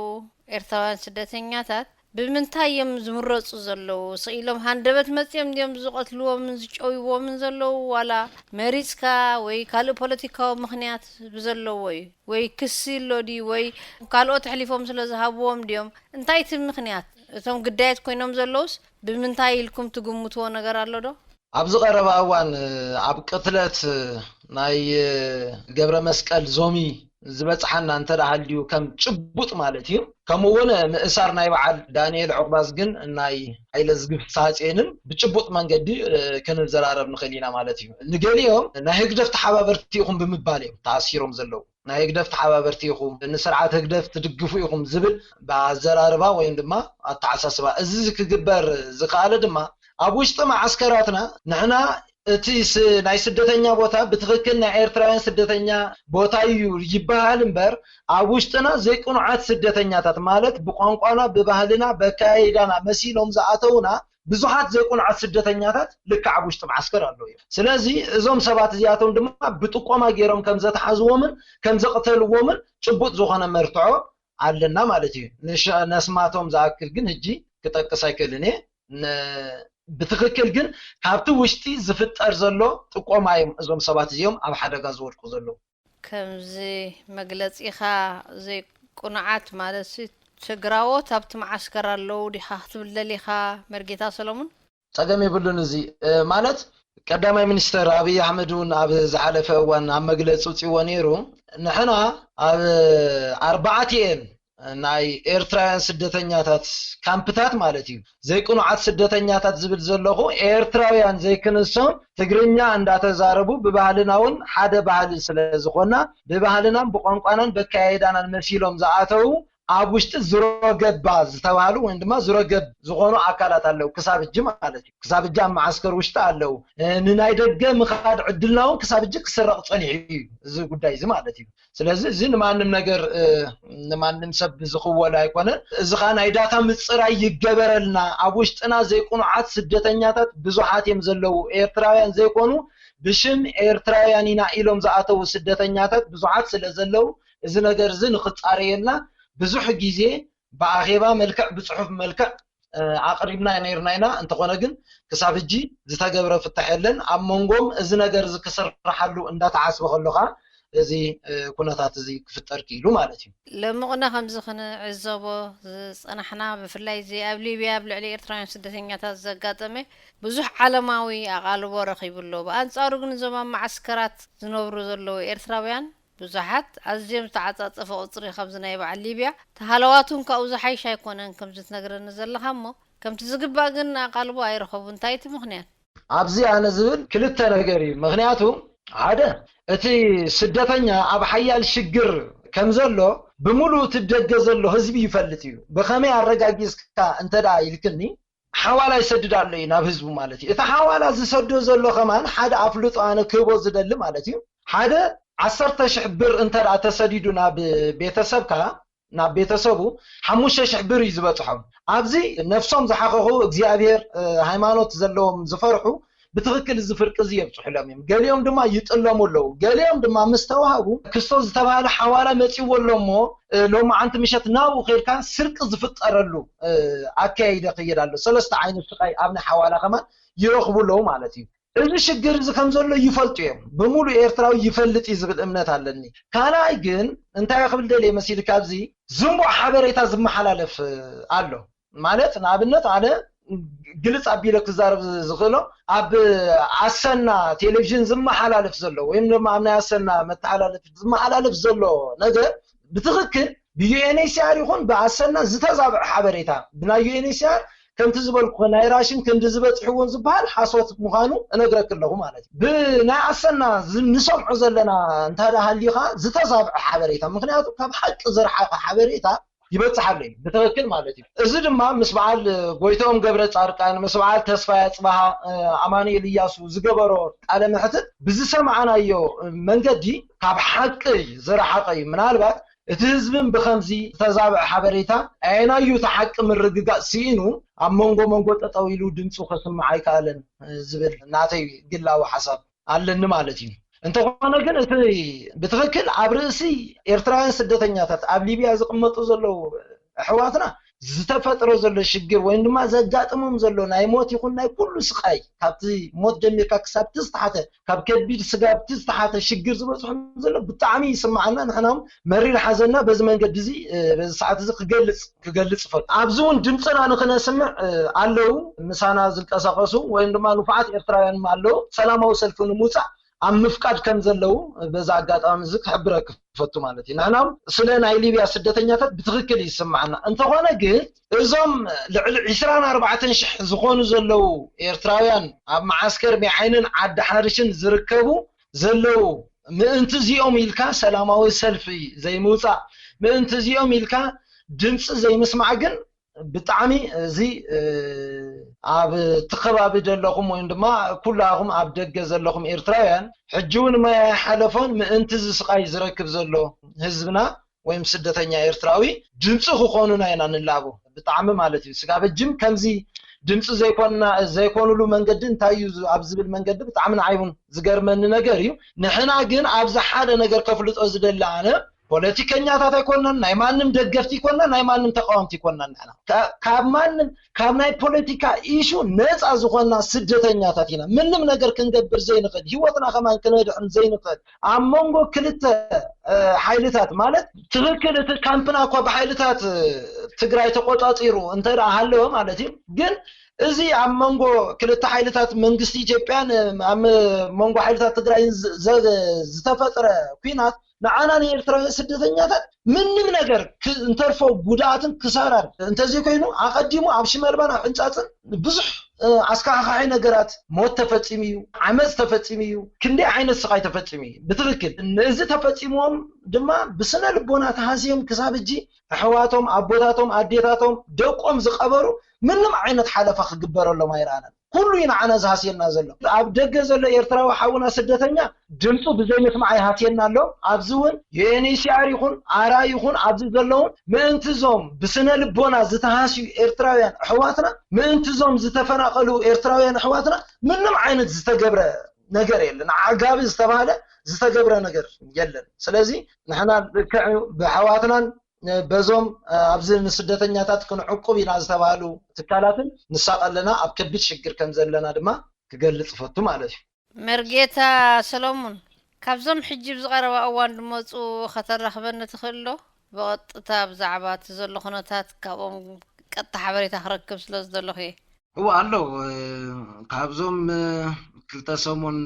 ኤርትራውያን ስደተኛታት ብምንታይ እዮም ዝምረፁ ዘለዉ? ስቕ ኢሎም ሃንደበት መፂኦም ድዮም ዝቐትልዎምን ዝጨውይዎምን ዘለዉ ዋላ መሪፅካ ወይ ካልእ ፖለቲካዊ ምኽንያት ብዘለዎ እዩ ወይ ክሲ ኣሎ ድዩ ወይ ካልኦት ኣሕሊፎም ስለ ዝሃብዎም ድዮም? እንታይ እቲ ምኽንያት? እቶም ግዳያት ኮይኖም ዘለዉስ ብምንታይ ኢልኩም ትግምትዎ ነገር ኣሎ ዶ? ኣብዚ ቀረባ እዋን ኣብ ቅትለት ናይ ገብረ መስቀል ዞሚ ዝበፅሓና እንተ ደኣ ሃልዩ ከም ጭቡጥ ማለት እዩ። ከምኡ እውን ምእሳር ናይ በዓል ዳንኤል ዑቕባዝግን ናይ ሃይለዝጊ ፍስሃጽዮንን ብጭቡጥ መንገዲ ክንዘራረብ ንኽእል ኢና ማለት እዩ። ንገሊኦም ናይ ህግደፍ ተሓባበርቲ ኢኹም ብምባል እዮም ተኣሲሮም ዘለዉ። ናይ ህግደፍ ተሓባበርቲ ኢኹም፣ ንስርዓት ህግደፍ ትድግፉ ኢኹም ዝብል ብኣዘራርባ ወይም ድማ ኣተሓሳስባ። እዚ ክግበር ዝኸኣለ ድማ ኣብ ውሽጢ መዓስከራትና ንሕና እቲ ናይ ስደተኛ ቦታ ብትኽክል ናይ ኤርትራውያን ስደተኛ ቦታ እዩ ይበሃል እምበር ኣብ ውሽጥና ዘይቅኑዓት ስደተኛታት ማለት ብቋንቋና ብባህልና በካይዳና መሲሎም ዝኣተውና ብዙሓት ዘይቁኑዓት ስደተኛታት ልክዕ ኣብ ውሽጢ መዓስከር ኣለዉ እዮም። ስለዚ እዞም ሰባት እዚኣቶም ድማ ብጥቆማ ገይሮም ከም ዘተሓዝዎምን ከም ዘቕተልዎምን ጭቡጥ ዝኾነ መርትዖ ኣለና ማለት እዩ። ነስማቶም ዝኣክል ግን ሕጂ ክጠቅስ ኣይክእልን እየ። ብትኽክል ግን ካብቲ ውሽጢ ዝፍጠር ዘሎ ጥቆማ እዮም እዞም ሰባት እዚኦም ኣብ ሓደጋ ዝወድቁ ዘለዉ። ከምዚ መግለጺኻ ዘይቁኑዓት ማለትሲ ትግራዎት ኣብቲ መዓስከር ኣለዉ ዲኻ ክትብል ደሊኻ መርጌታ ሰለሙን? ጸገም የብሉን እዚ ማለት ቀዳማይ ሚኒስተር ኣብይ ኣሕመድ እውን ኣብ ዝሓለፈ እዋን ኣብ መግለፂ ውፅእዎ ነይሩ። ንሕና ኣብ ኣርባዕቲኤን ናይ ኤርትራውያን ስደተኛታት ካምፕታት ማለት እዩ፣ ዘይቅኑዓት ስደተኛታት ዝብል ዘለኹ፣ ኤርትራውያን ዘይክንሶም፣ ትግርኛ እንዳተዛረቡ፣ ብባህልና እውን ሓደ ባህሊ ስለ ዝኾና፣ ብባህልናን ብቋንቋናን በካያይዳናን መሲሎም ዝኣተዉ፣ ኣብ ውሽጢ ዝሮገባ ዝተባህሉ ወይም ድማ ዝሮገብ ዝኾኑ ኣካላት ኣለዉ። ክሳብ እጂ ማለት እዩ፣ ክሳብ እጂ ኣብ መዓስከር ውሽጢ ኣለዉ። ንናይ ደገ ምኻድ ዕድልና እውን ክሳብ እጂ ክስረቕ ጸኒሑ እዩ፣ እዚ ጉዳይ እዚ ማለት እዩ። ስለዚ እዚ ንማንም ነገር፣ ንማንም ሰብ ዝኽወል ኣይኮነን። እዚ ኸዓ ናይ ዳታ ምጽራይ ይገበረልና። ኣብ ውሽጥና ዘይቅኑዓት ስደተኛታት ብዙሓት እዮም ዘለዉ፣ ኤርትራውያን ዘይኮኑ፣ ብሽም ኤርትራውያን ኢና ኢሎም ዝኣተዉ ስደተኛታት ብዙሓት ስለ ዘለዉ፣ እዚ ነገር እዚ ንኽጻረየልና ብዙሕ ግዜ ብኣኼባ መልክዕ፣ ብጽሑፍ መልክዕ ኣቕሪብና ነይርና ኢና። እንተኾነ ግን ክሳብ ሕጂ ዝተገብረ ፍታሕ የለን። ኣብ መንጎም እዚ ነገር እዚ ክስርሓሉ እንዳተሓስበ ከሎ ኸዓ እዚ ኩነታት እዚ ክፍጠር ክኢሉ ማለት እዩ። ለምቕና ከምዚ ክንዕዘቦ ዝጸናሕና፣ ብፍላይ እዚ ኣብ ሊብያ ኣብ ልዕሊ ኤርትራውያን ስደተኛታት ዘጋጠመ ብዙሕ ዓለማዊ ኣቓልቦ ረኺቡ ኣሎ። ብኣንጻሩ ግን እዞም ኣብ መዓስከራት ዝነብሩ ዘለዉ ኤርትራውያን ብዙሓት ኣዝዮም ዝተዓጻጸፈ ቁጽሪ፣ ከምዚ ናይ በዓል ሊብያ፣ ተሃለዋቱን ካብኡ ዝሓይሽ ኣይኮነን ከምዚ ትነግረኒ ዘለኻ እሞ፣ ከምቲ ዝግባእ ግን ኣቓልቦ ኣይረኸቡ። እንታይ እቲ ምኽንያት? ኣብዚ ኣነ ዝብል ክልተ ነገር እዩ። ምኽንያቱ ሓደ፣ እቲ ስደተኛ ኣብ ሓያል ሽግር ከም ዘሎ ብምሉእ እቲ ደገ ዘሎ ህዝቢ ይፈልጥ እዩ። ብኸመይ ኣረጋጊጽካ እንተ ደኣ ኢልክኒ፣ ሓዋላ ይሰድድ ኣሎ እዩ ናብ ህዝቡ ማለት እዩ። እቲ ሓዋላ ዝሰዶ ዘሎ ከማን ሓደ ኣፍልጦ ኣነ ክህቦ ዝደሊ ማለት እዩ። ሓደ ዓሰርተ ሽሕ ብር እንተ ደኣ ተሰዲዱ ናብ ቤተሰብካ፣ ናብ ቤተሰቡ ሓሙሽተ ሽሕ ብር እዩ ዝበጽሖም። ኣብዚ ነፍሶም ዝሓኸኹ እግዚኣብሔር ሃይማኖት ዘለዎም ዝፈርሑ ብትኽክል እዚ ፍርቂ እዚ የብጽሑሎም እዮም። ገሊኦም ድማ ይጥለሙ ኣለዉ። ገሊኦም ድማ ምስ ተዋህቡ ክስቶ ዝተባህለ ሓዋላ መጺዎ ኣሎ እሞ ሎማዓንቲ ምሸት ናብኡ ከይድካ ስርቂ ዝፍጠረሉ ኣካያይደ ክይድ ኣሎ። ሰለስተ ዓይነት ስቃይ ኣብ ናይ ሓዋላ ከማን ይረኽቡ ኣለዉ ማለት እዩ። እዚ ሽግር እዚ ከም ዘሎ ይፈልጡ እዮም። ብምሉእ ኤርትራዊ ይፈልጥ እዩ ዝብል እምነት ኣለኒ። ካልኣይ ግን እንታይ ክብል ደልየ መሲልካ፣ ኣብዚ ዝንቡዕ ሓበሬታ ዝመሓላለፍ ኣሎ። ማለት ንኣብነት ኣነ ግልጽ ኣቢለ ክዛረብ ዝኽእሎ፣ ኣብ ኣሰና ቴሌቪዥን ዝመሓላለፍ ዘሎ ወይም ድማ ኣብ ናይ ኣሰና መተሓላለፊ ዝመሓላለፍ ዘሎ ነገር ብትኽክል ብዩኤንኤችሲኣር ይኹን ብኣሰና ዝተዛብዐ ሓበሬታ፣ ብናይ ዩኤንኤችሲኣር ከምቲ ዝበልኩ ናይ ራሽን ክንዲ ዝበጽሕዎን ዝበሃል ሓሶት ምዃኑ እነግረክ ኣለኹ ማለት እዩ። ብናይ ኣሰና ዝ- ንሰምዖ ዘለና እንተ ደኣ ሃሊኻ ዝተዛብዐ ሓበሬታ፣ ምኽንያቱ ካብ ሓቂ ዝረሓቐ ሓበሬታ ይበጽሕ ኣሎ እዩ ብትኽክል ማለት እዩ። እዚ ድማ ምስ በዓል ጎይትኦም ገብረ ጻድቃን፣ ምስ በዓል ተስፋይ ኣጽብሃ፣ ኣማኑኤል እያሱ ዝገበሮ ቃለ መሕትት ብዝሰማዕናዮ መንገዲ ካብ ሓቂ ዝረሓቐ እዩ። ምናልባት እቲ ህዝብን ብኸምዚ ዝተዛብዐ ሓበሬታ ኣየናዩ እቲ ሓቂ ምርግጋጽ ስኢኑ ኣብ መንጎ መንጎ ጠጠው ኢሉ ድምፁ ከስምዕ ኣይከኣለን ዝብል ናተይ ግላዊ ሓሳብ ኣለኒ ማለት እዩ። እንተኾነ ግን እቲ ብትኽክል ኣብ ርእሲ ኤርትራውያን ስደተኛታት ኣብ ሊብያ ዝቕመጡ ዘለዉ ኣሕዋትና ዝተፈጥሮ ዘሎ ሽግር ወይም ድማ ዘጋጥሞም ዘሎ ናይ ሞት ይኹን ናይ ኩሉ ስቃይ፣ ካብቲ ሞት ጀሚርካ ክሳብ እቲ ዝተሓተ፣ ካብ ከቢድ ስጋብ እቲ ዝተሓተ ሽግር ዝበፅሖም ዘሎ ብጣዕሚ ይስምዓና። ንሕና እውን መሪር ሓዘንና በዚ መንገዲ እዚ በዚ ሰዓት እዚ ክገልፅ ክገልፅ እፈቱ። ኣብዚ እውን ድምፅና ንክነስምዕ ኣለዉ ምሳና ዝንቀሳቀሱ ወይም ድማ ንፉዓት ኤርትራውያን ኣለዉ ሰላማዊ ሰልፊ ንምውፃእ ኣብ ምፍቃድ ከም ዘለዉ በዚ ኣጋጣሚ እዚ ክሕብረክ ፈቱ ማለት እዩ። ንሕና ስለ ናይ ሊብያ ስደተኛታት ብትኽክል ይስምዓና። እንተኾነ ግን እዞም ልዕሊ ዕስራን ኣርባዕተን ሽሕ ዝኾኑ ዘለዉ ኤርትራውያን ኣብ መዓስከር ሜዓይንን ዓዲ ሓርሽን ዝርከቡ ዘለዉ ምእንቲ እዚኦም ኢልካ ሰላማዊ ሰልፊ ዘይምውፃእ፣ ምእንቲ እዚኦም ኢልካ ድምፂ ዘይምስማዕ ግን ብጣዕሚ እዚ ኣብ እቲ ከባቢ ዘለኹም ወይም ድማ ኩላኹም ኣብ ደገ ዘለኹም ኤርትራውያን ሕጂ እውን ማይ ኣይሓለፎን ምእንቲ እዚ ስቃይ ዝረክብ ዘሎ ህዝብና ወይም ስደተኛ ኤርትራዊ ድምፂ ክኾኑና ኢና ንላቦ። ብጣዕሚ ማለት እዩ ስጋብ ሕጂ ከምዚ ድምፂ ዘይኮንና ዘይኮኑሉ መንገዲ እንታይ እዩ ኣብ ዝብል መንገዲ ብጣዕሚ ንዓይ እውን ዝገርመኒ ነገር እዩ። ንሕና ግን ኣብዚ ሓደ ነገር ከፍልጦ ዝደሊ ኣነ ፖለቲከኛታት ኣይኮናን፣ ናይ ማንም ደገፍቲ ኣይኮናን፣ ናይ ማንም ተቃወምቲ ኣይኮናን። ንሕና ካብ ማንም ካብ ናይ ፖለቲካ ኢሹ ነፃ ዝኾና ስደተኛታት ኢና። ምንም ነገር ክንገብር ዘይንኽእል፣ ህይወትና ከማን ክነድሕን ዘይንኽእል ኣብ መንጎ ክልተ ሓይልታት ማለት ትኽክል እቲ ካምፕና እኳ ብሓይልታት ትግራይ ተቆፃፂሩ እንተ ደኣ ሃለወ ማለት እዩ። ግን እዚ ኣብ መንጎ ክልተ ሓይልታት መንግስቲ ኢትዮጵያን ኣብ መንጎ ሓይልታት ትግራይን ዝተፈጥረ ኲናት ንዓና ንኤርትራውያን ስደተኛታት ምንም ነገር ክ- እንተርፎ ጉድኣትን ክሳራን እንተዘይኮይኑ ኣቐዲሙ ኣብ ሽመልባን ኣብ ሕንጻጽን ብዙሕ ኣስካሕካሒ ነገራት ሞት ተፈጺሙ እዩ፣ ዓመፅ ተፈጺሙ እዩ፣ ክንደይ ዓይነት ስቓይ ተፈጺሙ እዩ። ብትኽክል ነዚ ተፈጺምዎም ድማ ብስነ ልቦና ተሃስዮም ክሳብ እጂ ኣሕዋቶም ኣቦታቶም ኣዴታቶም ደቆም ዝቐበሩ ምንም ዓይነት ሓለፋ ክግበረሎም ኣይረኣናን። ኩሉ እዩ ንዓና ዝሃስየና ዘሎ። ኣብ ደገ ዘሎ ኤርትራዊ ሓውና ስደተኛ ድምፁ ብዘይ ምስማዕ ይሃስየና ኣሎ። ኣብዚ እውን ዩኤንኤችሲኣር ይኹን ኣራ ይኹን ኣብዚ ዘለውን ምእንትዞም ብስነ ልቦና ዝተሃስዩ ኤርትራውያን ኣሕዋትና ምእንትዞም ዝተፈናቐሉ ኤርትራውያን ኣሕዋትና ምንም ዓይነት ዝተገብረ ነገር የለን። ዓጋቢ ዝተባህለ ዝተገብረ ነገር የለን። ስለዚ ንሕና ልክዕ ብኣሕዋትናን በዞም ኣብዚ ንስደተኛታት ክንዕቁብ ኢና ዝተባህሉ ትካላትን ንሳቐ ኣለና ኣብ ከቢድ ሽግር ከም ዘለና ድማ ክገልጽ እፈቱ ማለት እዩ። መርጌታ ሰሎሙን፣ ካብዞም ሕጂ ብዝቐረባ እዋን ድመፁ ከተራኽበኒ ትኽእል ዶ? ብቐጥታ ብዛዕባ እቲ ዘሎ ኩነታት ካብኦም ቀጥታ ሓበሬታ ክረክብ ስለ ዝደለኹ እየ። እወ ኣሎ። ካብዞም ክልተ ሰሙን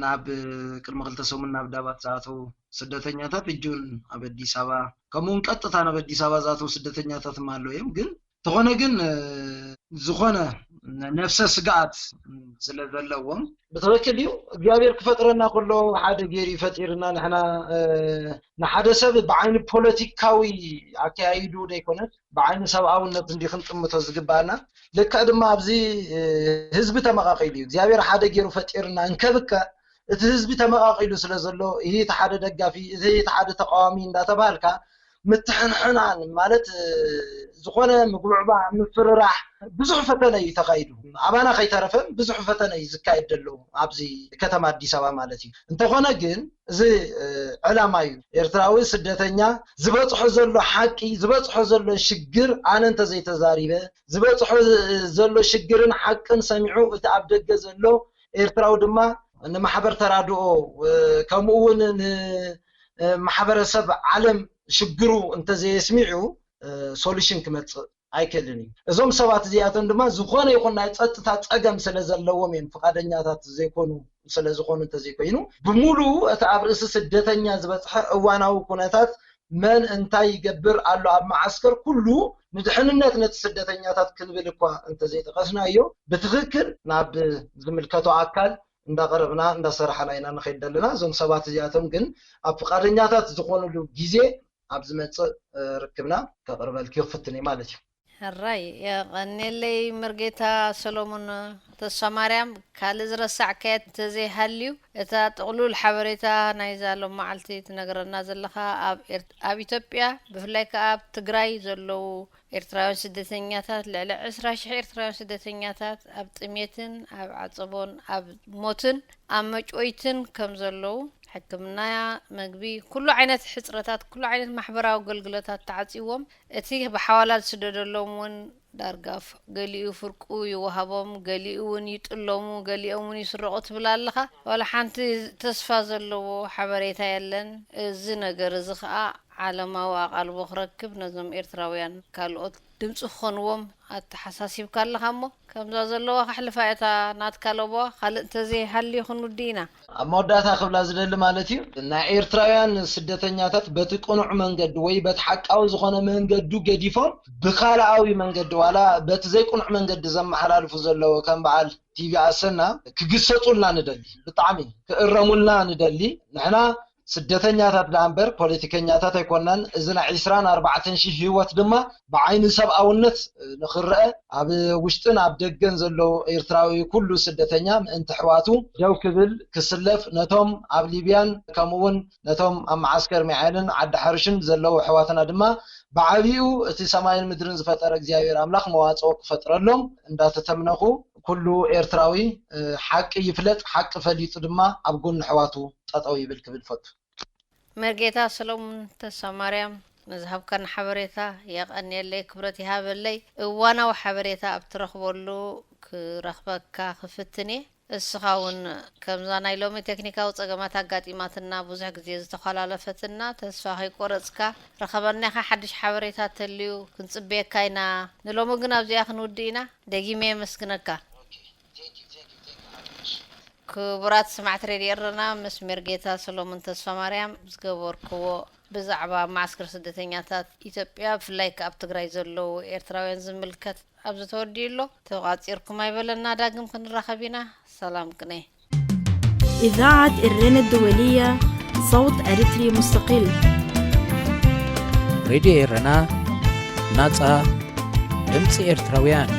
ናብ ቅድሚ ክልተ ሰሙን ናብ ዳባት ዝኣተው ስደተኛታት እጁን ኣብ ኣዲስ ኣበባ ከምኡውን ቀጥታ ናብ ኣዲስ ኣበባ ዝኣተው ስደተኛታት ኣሎ እዮም። ግን ተኾነ ግን ዝኾነ ነፍሰ ስግኣት ስለ ዘለዎም ብትኽክል እዩ እግዚኣብሔር ክፈጥረና ከሎ ሓደ ገይሩ ይፈጢርና። ንሕና ንሓደ ሰብ ብዓይኒ ፖለቲካዊ ኣካያይዱ ዘይኮነስ ብዓይኒ ሰብኣውነት እንዲ ክንጥምቶ ዝግባኣና። ልክዕ ድማ ኣብዚ ህዝቢ ተመቓቒሉ እዩ። እግዚኣብሔር ሓደ ገይሩ ፈጢርና እንከብከ እቲ ህዝቢ ተመቓቒሉ ስለ ዘሎ ይህ እቲ ሓደ ደጋፊ እቲ እቲ ሓደ ተቃዋሚ እንዳተባሃልካ ምትሕንሕናን ማለት ዝኾነ ምግብዕባዕ ምፍርራሕ ብዙሕ ፈተነ እዩ ተኻይዱ። ኣባና ከይተረፈን ብዙሕ ፈተነ እዩ ዝካየድ ዘሎ ኣብዚ ከተማ ኣዲስ ኣበባ ማለት እዩ። እንተኾነ ግን እዚ ዕላማ እዩ። ኤርትራዊ ስደተኛ ዝበፅሖ ዘሎ ሓቂ ዝበፅሖ ዘሎ ሽግር ኣነ እንተዘይተዛሪበ ዝበፅሖ ዘሎ ሽግርን ሓቅን ሰሚዑ እቲ ኣብ ደገ ዘሎ ኤርትራዊ ድማ ንማሕበር ተራድኦ ከምኡ እውን ንማሕበረሰብ ዓለም ሽግሩ እንተዘየስሚዑ ሶሉሽን ክመፅእ ኣይክእልን እዩ። እዞም ሰባት እዚኣቶም ድማ ዝኾነ ይኹን ናይ ፀጥታ ፀገም ስለ ዘለዎም እዮም ፍቃደኛታት ዘይኮኑ። ስለዝኾኑ እንተዘይኮይኑ ብምሉኡ እቲ ኣብ ርእሲ ስደተኛ ዝበፅሐ እዋናዊ ኩነታት መን እንታይ ይገብር ኣሎ ኣብ መዓስከር ኩሉ ንድሕንነት ነቲ ስደተኛታት ክንብል እኳ እንተዘይጠቐስናዮ ብትኽክል ናብ ዝምልከቶ ኣካል እንዳቐረብና እንዳሰራሕና ኢና ንኸይድ ዘለና። እዞም ሰባት እዚኣቶም ግን ኣብ ፍቃደኛታት ዝኾኑሉ ግዜ ኣብ ዝመፅእ ርክብና ከቕርበልኪ ክፍትን እየ ማለት እዩ። ሕራይ የቐንየለይ መርጌታ ሰሎሞን ተስፋማርያም። ካልእ ዝረሳዕካዮ እንተዘይሃልዩ እታ ጥቕሉል ሓበሬታ ናይዛ ሎም መዓልቲ ትነግረና ዘለኻ ኣብ ኤርት- ኣብ ኢትዮጵያ ብፍላይ ከኣ ኣብ ትግራይ ዘለዉ ኤርትራውያን ስደተኛታት ልዕሊ ዕስራ ሽሕ ኤርትራውያን ስደተኛታት ኣብ ጥሜትን ኣብ ዓጸቦን ኣብ ሞትን ኣብ መጭወይትን ከም ዘለዉ ሕክምና፣ መግቢ፣ ኩሉ ዓይነት ሕጽረታት፣ ኩሉ ዓይነት ማሕበራዊ ኣገልግሎታት ተዓጺዎም፣ እቲ ብሓዋላ ዝስደደሎም እውን ዳርጋ ገሊኡ ፍርቁ ይወሃቦም፣ ገሊኡ እውን ይጥለሙ፣ ገሊኦም እውን ይስረቑ ትብል ኣለኻ። ዋላ ሓንቲ ተስፋ ዘለዎ ሓበሬታ የለን። እዚ ነገር እዚ ኸኣ ዓለማዊ ኣቓልቦ ክረክብ ነዞም ኤርትራውያን ካልኦት ድምፂ ክኾንዎም ኣተሓሳሲብካ ኣለኻ እሞ ከምዛ ዘለዋ ከሕልፋ እታ ናትካ ለቦዋ ካልእ እንተዘይሃልዩ ክንውዲ ኢና። ኣብ መወዳእታ ክብላ ዝደሊ ማለት እዩ ናይ ኤርትራውያን ስደተኛታት በቲ ቅኑዕ መንገዲ ወይ በቲ ሓቃዊ ዝኾነ መንገዱ ገዲፎም ብካልኣዊ መንገዲ ዋላ በቲ ዘይቅኑዕ መንገዲ ዘመሓላልፉ ዘለዉ ከም በዓል ቲቪ ኣሰና ክግሰፁልና ንደሊ፣ ብጣዕሚ ክእረሙልና ንደሊ። ንሕና ስደተኛታት ደኣ እምበር ፖለቲከኛታት ኣይኮናን። እዚ ናይ ዒስራን ኣርባዕተን ሺህ ህይወት ድማ ብዓይኒ ሰብኣውነት ንኽረአ ኣብ ውሽጥን ኣብ ደገን ዘሎ ኤርትራዊ ኩሉ ስደተኛ ምእንቲ ኣሕዋቱ ደው ክብል ክስለፍ ነቶም ኣብ ሊብያን ከምኡ እውን ነቶም ኣብ መዓስከር ሚዓንን ዓዲ ሓርሽን ዘለዉ ኣሕዋትና ድማ ብዓቢኡ እቲ ሰማይን ምድርን ዝፈጠረ እግዚኣብሔር ኣምላኽ መዋፅኦ ክፈጥረሎም እንዳተተምነኹ ኩሉ ኤርትራዊ ሓቂ ይፍለጥ፣ ሓቂ ፈሊጡ ድማ ኣብ ጎኒ ኣሕዋቱ ጠጠው ይብል ክብል ፈቱ። መርጌታ ሰሎሙን ተስፋማርያም ንዝሃብካና ሓበሬታ የቐንየለይ፣ ክብረት ይሃበለይ። እዋናዊ ሓበሬታ ኣብ ትረኽበሉ ክረኽበካ ክፍትን እየ። እስኻ እውን ከምዛ ናይ ሎሚ ቴክኒካዊ ጸገማት ኣጋጢማትና ብዙሕ ግዜ ዝተኾላለፈትና ተስፋ ከይቆረጽካ ርኸበና ኢኻ። ሓድሽ ሓበሬታ ተልዩ ክንጽበየካ ኢና። ንሎሚ ግን ኣብዚኣ ክንውድእ ኢና። ደጊመ የመስግነካ። ክቡራት ስማዕቲ ሬድዮ ኤረና፣ ምስ ሜርጌታ ሰሎሞን ተስፋ ማርያም ዝገበርክዎ ብዛዕባ ማዕስከር ስደተኛታት ኢትዮጵያ፣ ብፍላይ ከኣ ኣብ ትግራይ ዘለዉ ኤርትራውያን ዝምልከት ኣብዚ ተወዲኡ ኣሎ። ተቋጺርኩም ኣይበለና፣ ዳግም ክንራኸብ ኢና። ሰላም ቅነ። إذاعة إرينا الدولية، صوت أريتري مستقل. ሬድዮ ኤረና፣ ናጻ ድምጺ ኤርትራውያን።